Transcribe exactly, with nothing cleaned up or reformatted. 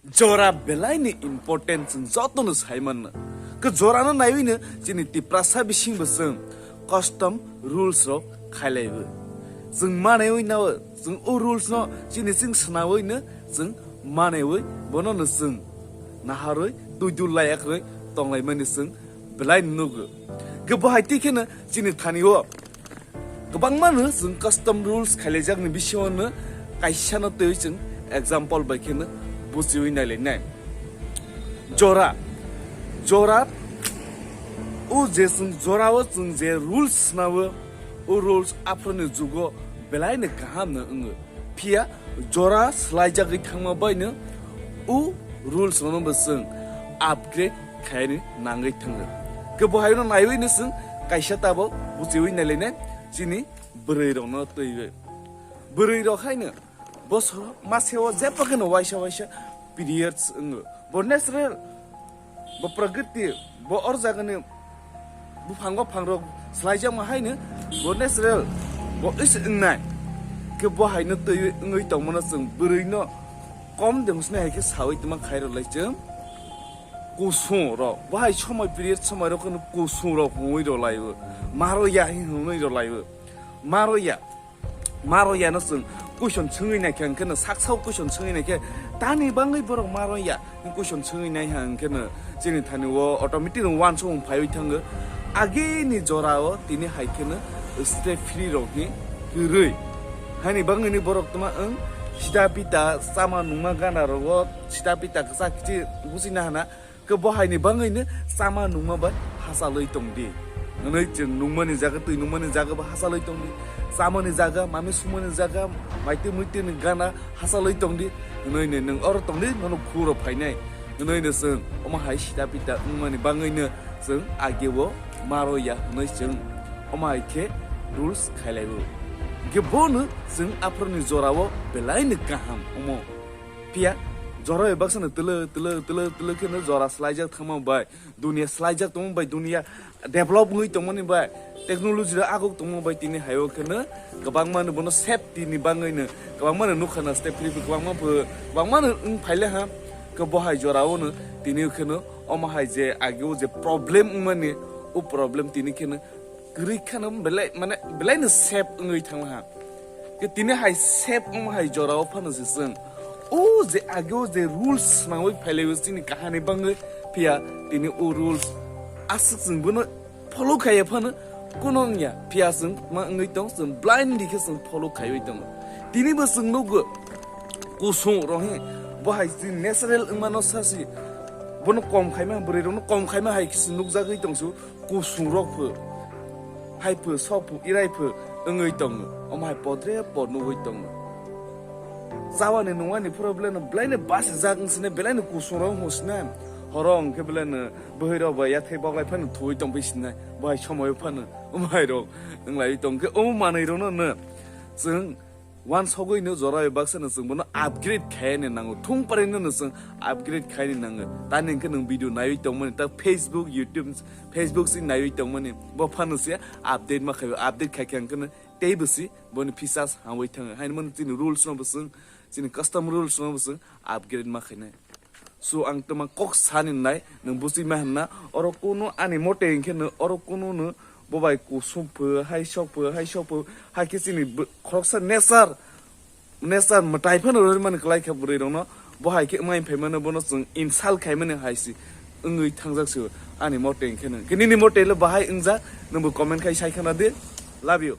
Jora belai ni important chwng joto no sai man no. Khe jora no naiwi no chini Tiprasa bising bo chwng custom rules rok khailai bo. Chwng manaiwi no chwng o rules no chini chwng swnawi no chwng manaiwi bono no chwng naharwi twi dul laiyak rwi tonglai mani chwng belai nugo. Khe bo hai twi kheno chini thani o kwbangma no chwng custom rules khailaijakni bisingo no kaisa no twiwi chwng example bai kheno buchiwi nailainai. Jora, jora o je chwng jora o chwng je rules swnao, o rules aphuru ni jugo belai no kaham no wngo. Phiya jora swlaijagwi thangma bai no o rules rok no bo chwng upgrade khaini nangwi thango. Khe bo hai no naiwi no chwng kaisa tabok buchiwi nailainai chini bwrwi rok no twiwi. Bwrwi rok hai no bosoro maseo jepha kheno waisa waisa periods wngo. Bo natural, bo prakriti, bo or jagani buphango phangrok swlaijakma haino bo natural, bo is wngnai. Khe bo haino twi wngwi tongmano chwng bwrwino kom de hwsnai hai khe sawi tongma khairok lai chwng kusung rok. Bo hai somoi period somoi rok kheno kusung rok hwnwi rok laibo. Maro ya hi hwnwi rok laibo. Maro ya. Maro yano chwng question swngwi naikhe, hwnkhe no saksa o question swngwi naikhe, tani bangwi borok maro ya? Question swngwi naiha, hwnkhe no chini thani o automatic no uansukmung phaiwi thango. Agini jora o tini hai kheno step free rok ni kwrwi. Haini bangwi ni borok tma wng sita pita chama nungma gana rogo sita pita kwchak kichi busi nahana. Khe bo haini bangwino chama nungma bai hachalwi tongdi. Hwnwi chwng nungmani jaga, twi nungmani jaga bo hachalwi tongdi. Chamani jaga, mami sumani jaga, maitwi muitwini gana hachalwi tongdi. Hwnwi nwng oro tongdi, nono khuro phainai. Hwnwi no chwng omo hai sita pita wngmani bangwino chwng ageo maro ya hwnwi chwng omo hai khe rules khailaibo. Hwnkhe bono chwng aphuruni jorao belaino kaham omo. Phiya jora bai baksa no twlw, twlw, twlw, twlw kheno jora swlaijak thangma bai, dunia swlaijak tongma bai, dunia develop wngwi tongmani bai, technology rok aguk tongma bai, tini haio kheno kwbangma no bono safety ni bangwi no kwbangma no nukha na step free kwbangma pho, kwbangma no wng phaile ha. Khe bo hai jora o no tini kheno omo hai je age o je problem wngmani, o problem tini kheno kwrwi kheno belai, mane, belai no save wngwi thangma ha. Khe tini hai save wngma hai jora o phano se chwng o je age o je rules swnamwi phailaiwi chini kahani bangwi, phiya tini o rules aswk chwng bono follow khaiya phano kuno wngya, phiya chwng ma wngwi tong, chwng blindly khe chwng follow khaiwi tongo. Tini bo chwng nukgo kusung rok he, bo hai chini natural wngmano sasi, bono kom khaima, bwrwi rokno kom khaima hai khe chwng nukjagwi tongsu. Kusung rok pho, hai pho, sok pho, irai pho wngwi tongo. Omo hai podre pod nugwi tongo. Chawani nungwani phuru belai no, belai no bachajak wng sini, belai no kusung rok wng sini. Horo hwnkhe belai no bwrwi rok bai yathai boklai phano thuwi tong pai sinai. Bo hai somoyo phano omo hai rok wng lai tong khe omo manwi rok no no chwng Wansogwi no jora bai baksa no chwng bono upgrade khaina nango, thung parai no no chwng upgrade khaina nango. Tani hwnkhe nwng video naiwi tongmani, ta Facebook, YouTube, Facebook si naiwi tongmani, bo phano se update ma khaiwi, update khai khe hwnkhe no teibo si boni features hamwi thango. Haino mani chini rules no bo chwng, chini custom rules no bo chwng upgrade ma khainai. So ang tama kok sani nai, nwng buchima hwnna, oro kunu ani mote hwnkhe no, oro kunu no bo bai kusung pho, hai sok pho, hai sok pho, hai khe chini bo-, khoroksa nature, nature mwtai phano rwrwmani kwlai kha bwrwi rokno, bo hai khe wngmani phaimano bono chwng insult khaimani hai se wngwi thangjak se ani mote hwnkhe no. Khe nini mote le bahai wngjak, nwngbo comment khai sai khna di. Love you.